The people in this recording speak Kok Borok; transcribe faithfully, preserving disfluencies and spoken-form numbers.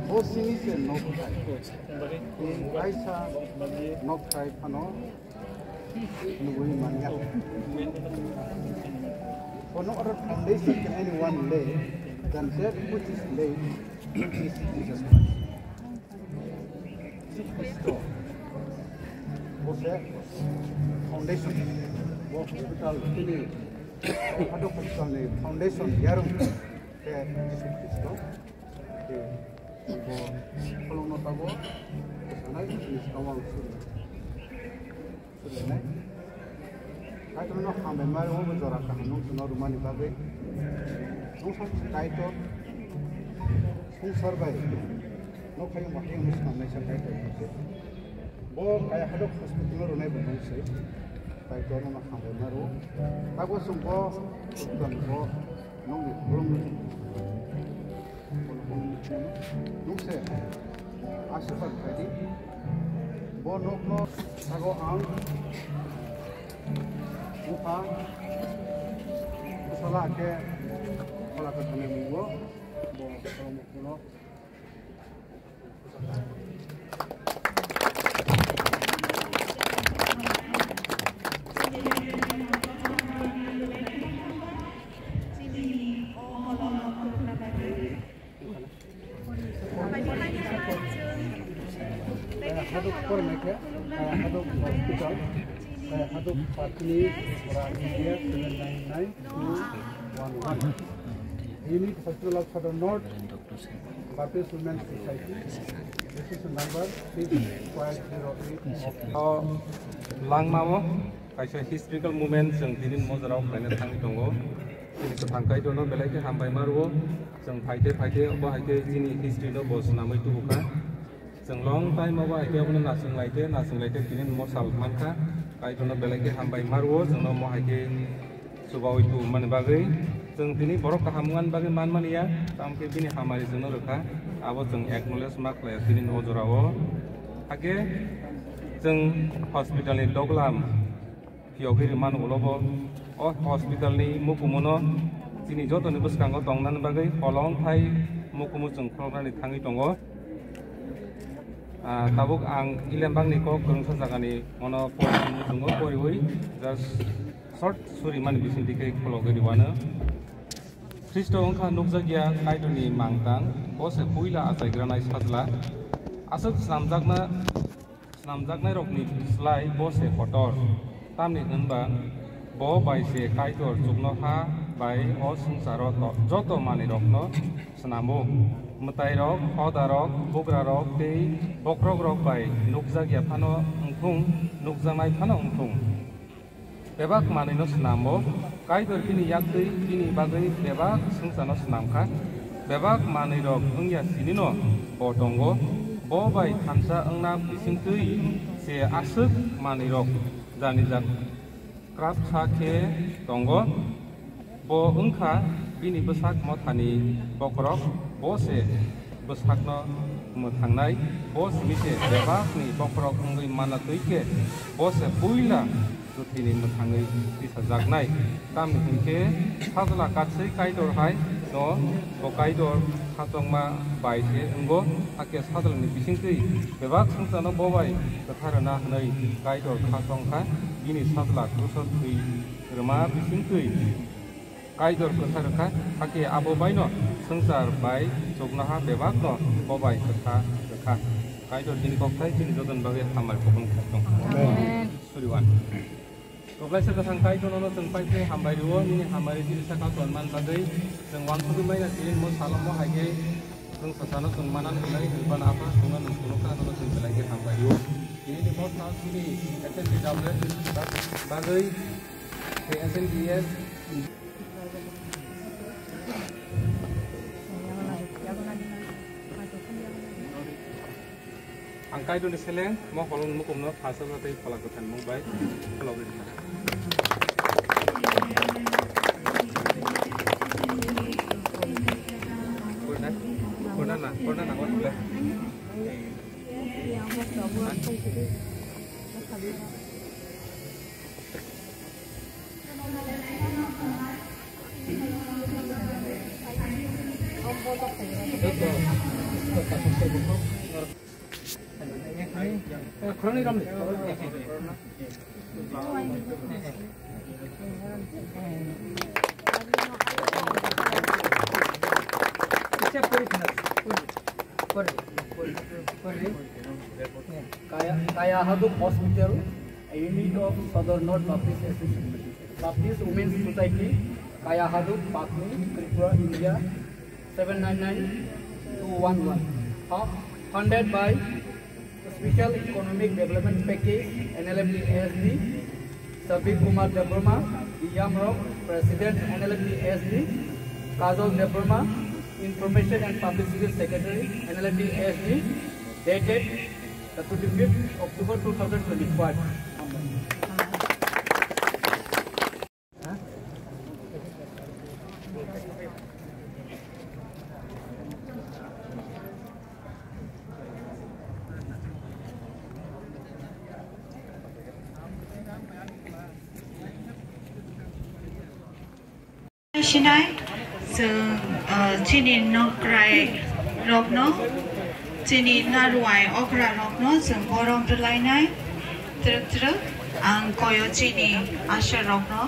Bo simi se nokthai. Kaisa nokthai phano nugwi manya. For no other foundation can anyone lay than that which is laid, which is Jesus Christ. Jisu Khristo. Bo se foundation. Bo hospital tini, hospital ni foundation yarung khe Jisu Khristo. Bo khulumno tabo sanai ni skawang suri. Suri nai. Kaitorno hambai mari obo jora kaham nung sino rumani bagwi. Nung sa Kaitor sungsar bai. Nung khayo makhai nung swnam naisa Kaitor nung se. Bo kaya hadok hospital rwnai bo nung se. Kaitor no hambai maro. Tabo sung bo, bo nung ni khulumno. Nukse, aswk khaidi. Bo nokno sago ang bupha bwsala khe phola kwthangni mungo bo khulumno. Kaya hadok pormaikha, kaya hadok hospital, kaya hadok parkini ora India seven nine nine two one one. Unit Hospital of Sadar North, Baptist Women Society, registration number six five zero eight. O langmao kaisa historical moment chwng tini mojorao khlaina thangwi tongo. Chini kwthang Kaitorno belai khe hambai ma rwo. Chwng phaithe phaithe bo hai khe chini history no bo swnamwi tubu kha. Chwng long time o bo hai khe abono nasing lai khe, nasing lai khe tini mosal man kha. Kaitorno belai khe hambai ma rwo, chwngno mo hai khe chubaui tubumani bagwi. Chwng tini borok kaham wngmani bagwi man mani ya, tamo khe bini hamari chwngno rwkha, abo chwng acknowledge ma khlai tini o jorao. Hakhe chwng hospital ni doglam phiyogwi rwmani ulo bo o hospital ni mukumuno chini jotoni bwskango tongnani bagwi holong thai mukumu chwng khuloknani thangwi tongo. Ah, tabuk ang Ilembakni kok kwrwngsa jagani mono poriwi muchungo poriwi just short suri mani bisingtwi khe khologwi rwano. Khristo wngkha nukjakya Kaitorni mangtang, bo se puila achaigranai sajla. Aswk snamjakna, snamjaknairokni slai bo se kotor. Tamni hwnba bo bai se Kaitor chuknoha bai o swngcharo to-, joto manwirokno snamo. Mwtairok, hodarok, bugrarok tei bokhorokrok bai nukjakya phano wngthung, nukjaknai phano wngthung. Bebak manwino snamo, Kaitor bini yaktwi bini bagwi bebak swngcharno snamkha. Bebak manwirok wngya sinino bo tongo, bo bai thansa wngna bisingtwi se aswk manwirok janijak krapsa khe tongo. Bo wngkha bini bwsak mothani bokhorok, bo se bwsakno mwthangnai, bo simi se bebakni bokhorok wngwi manna twi khe, bo se puila pwthwini mwthangwi tisajaknai. Tamni hwn khe sajla katswi Kaitor hai no bo Kaitor khachongma bai se wngo, hakhe sajlani bisingtwi bebak swngcharno bo bai kwthar rwna hwnwi Kaitor khachong kha, bini sajla kruso thwi rwma bisingtwi Kaitor kwthar rwkha, hakhe abo baino swngchar bai chuknoha bebakno bo bai kwtha rwkha. Kaitor chini kokthai chini jotoni bagwi hambai khokon kha tong. Amen. Suriwan. Koklaisa kwthang Kaitor nono chwng pai phai hambai rwo, nini hambai rwi chini saka tonman bagwi chwng wansugwi manya tini mo salomo hai khe chwng sasano chwng manan hwnwi hwnba na apa chwngno nwng phunukha nono chwng belai khe hambai rwo. Tini ni mo sal chini S N P W bagwi S N P S Ang Kaitorni seleng mo holong mukumno phalsa tei phola kwthang mung bai khulogwi rwkha. Kurna, kurna na, kurna na, kurna na. Kaya, Kaya Haduk Hospital, a unit of Sadar North Baptist Association, Baptist Women's Society, Kaya Haduk, Patni, Tripura, India, seven nine nine two one one. Fo-, funded by Special Economic Development Package, N L M D S D, Sabir Kumar Debbarma, Yamrok, President, N L M D S D, Kajol Debbarma, Information and Publicity Secretary, N L M D S D, dated the twenty-fifth October two thousand twenty-five. Sinai, chwng, uh, chini nokrai rokno, chini narwai okra rokno chwng borom rwlainai, twrwk twrwk ang koyo chini asha rokno.